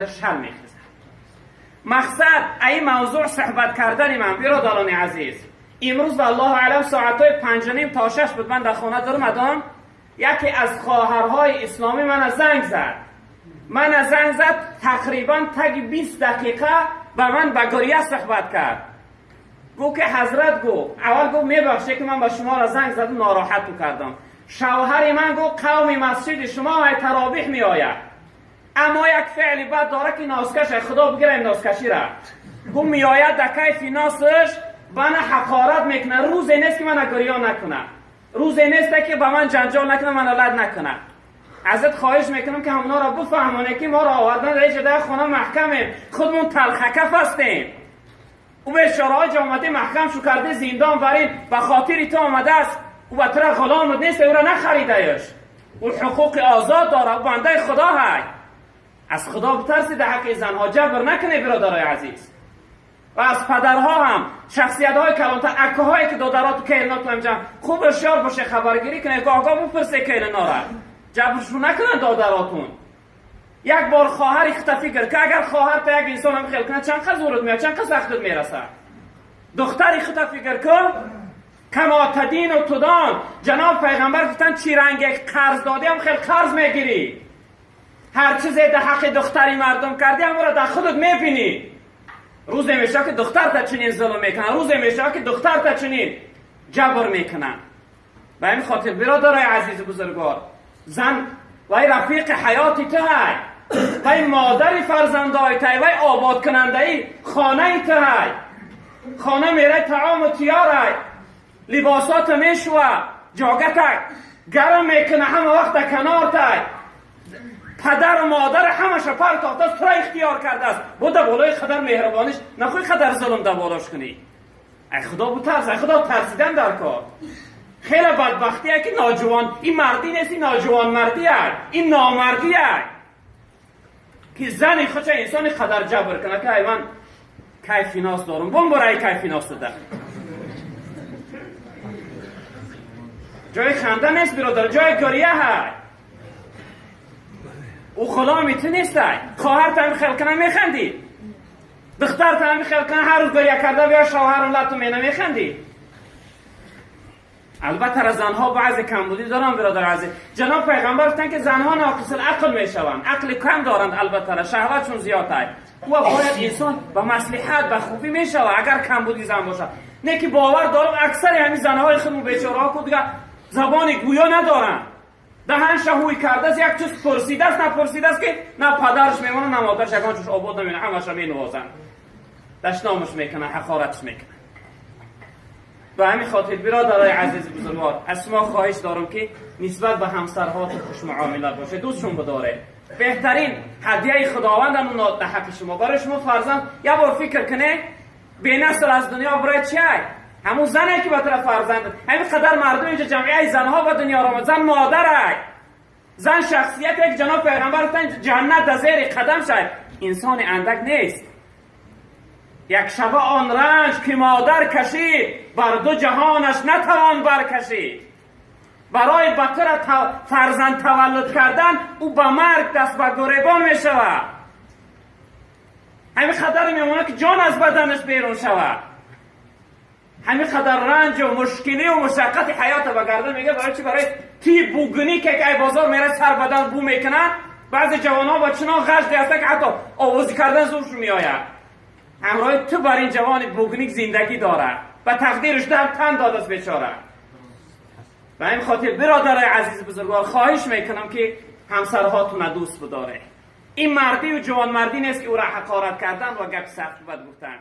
Шал мехезад. Мақсад ай мавзӯъ суҳбат кардани ман, биродарони азиз, имрӯз валлоҳу аълам соатҳои 5:30 то 6 буд, ман дар хона даромадам, яке аз хоҳарҳои исломӣ мана занг зад. Мана занг зад, тақрибан таги 20 дақиқа ба ман ба гиря суҳбат кард. Гуфт ки ҳазрат, гуфт, аввал гуфт мебахшед ки ман ба шуморо занг задам, нороҳату кардам. Шавҳари ман, гуфт, қавми масҷиди шумо ай таровиҳ меояд. Аммо як феъли бад дорад ки носкаше, худо бигирем носкашира. Гуфт меояд дар кайфи носаш мана ҳақорат мекунад. Рӯзе нест ки мана гирё накунад. Рӯзе нест ки ба ман ҷанҷол накунад, мана лад накунад. Азат хоҳиш мекунам ки ҳамонҳоро бифаҳмонед ки моро овардан дар ҷои дар хона маҳкамем, худмон талхакаф ҳастем. Ӯ бечораҳо ҷо омаде маҳкам шу карде зиндон барин ба хотири ту омадааст. Ӯ ба тура ғулом нест, ӯро нахаридаеш. Ӯ ҳуқуқи озод дорад, ӯ бандаи худо ҳай. Аз худо битарсид, дар ҳаққи занҳо ҷабр накунед, биродарои азиз. Ва аз падарҳо ҳам, шахсиятҳои калонтар, акаҳое ки додароту келиноту ҳамҷа хуб ҳушёр боше, хабаргирӣ кунед, гоҳ-гоҳ бипурсе келинора. Ҷабршу накунанд додаротун. Як бор хоҳари хита фикр ки агар хоҳар та як инсон ҳам хел кунад, чанд қад зурут меояд, чанд қад сахтут мерасад. Духтари хита фикр кун, кама тадину тудон. Ҷаноб пайғамбар гуфтанд, чӣ ранге қарз додӣ, ҳам хел қарз мегирӣ. Ҳар чизе дар ҳаққи духтари мардум кардӣ, ҳамонро дар худат мебинӣ. Рӯзе мешавад ки духтарта чунин зулм мекунанд, рӯзе мешавад ки духтарта чунин ҷабр мекунанд. Ба ҳамин хотир, биродарои азизу бузургвор, зан вай рафиқи ҳаёти ту ҳай, вай модари фарзандои ту ҳай, вай ободкунандаи хонаи ту ҳай. Хона мерай, таому тиёрай, либосото мешува, ҷогата гарм мекуна, ҳама вақт дар канортай. Падару модар ҳамаша партофтааст, тура ихтиёр кардааст. Бо дар болои қадар меҳрубониш нахоҳӣ қадар зулм дар болош кунӣ. Ай худо бутарс, ай худо тарсидан дар кор. Хеле бадбахтие ки ноҷувон, ин мардӣ нест, ин ноҷувонмардие, ин номардие ки зани худша инсони қадар ҷабр кунад ки ай ман кайфи нос дорам, бомбор ай кайфи нос дада. Ҷои ханда нест, биродар, ҷои гиря ҳай. Ӯ ғуломи ту нестай. Хоҳарта ҳами хел кана механдӣ, духтарта ҳами хел кана ҳар рӯз гиря карда биё шавҳарам лату мена механдӣ. Албатта ра занҳо баъзе камбудӣ доранд, биродар азиз. Ҷаноб пайғамбар гуфтанд ки занҳо ноқисил ақл мешаванд, ақли кам доранд, албатта ра шаҳватшон зиёд ай. Ӯ бояд инсон ба маслиҳат, ба хубӣ мешавад агар камбуди зан бошад. Не ки бовар дорам аксари ҳамин занҳои худмон бечораҳо ку дига забони гӯё надоранд. Даҳанша ҳуй кардааст, як чиз пурсидааст, напурсидааст ки на падараш мемонад, на модараш, ягон чиз обод намемонад, ҳамаша менавозанд, дашномаш мекунанд, ҳақоратш мекунанд. Ба ҳамин хотир, биродарои азизи бузургвор, аз шумо хоҳиш дорам ки нисбат ба ҳамсарҳотон хушмуомила бошед, дӯстшон бидоред. Беҳтарин ҳадияи худованд дар ҳаққи шумо, барои шумо фарзанд. Як бор фикр кунед, бенасл аз дунё барои чи ай? Ҳамун зане ки ба тура фарзанд. Ҳамин қадар мардум инҷо ҷамъияи занҳо ба дунё омад. Зан модарай, зан шахсияте ки ҷаноб пайғамбар гуфтанд ҷаннат дар зери қадам шай. Инсони андак нест. Як шаба он ранҷ ки модар кашид, бар ду ҷаҳонаш натавон баркашид. Барои ба тура фарзанд таваллуд кардан ӯ ба марг даст ба гуребон мешавад. Ҳамин қадаре мемонад ки ҷон аз баданаш берун шавад. Ҳамин қадар ранҷу мушкилию мушаққати ҳаёта ба гардан мегирад. Барои чи? Барои ти бугунӣ ки ай бозор мерад сар бадан бу мекунад. Баъзе ҷавонҳо ба чунон ғажде ҳастанд ки ҳатто овозӣ кардан зуршон меояд. Ҳамроҳи ту бар ин ҷавони бугуник зиндагӣ дорад, ба тақдираш дар тан додааст бечора. Ба ҳамин хотир, биродарои азизи бузургвор, хоҳиш мекунам ки ҳамсарҳотонро дӯст бидоред. Ин мардию ҷавонмардӣ нест ки ӯро ҳақорат кардан ва гапи сахт бад гуфтан.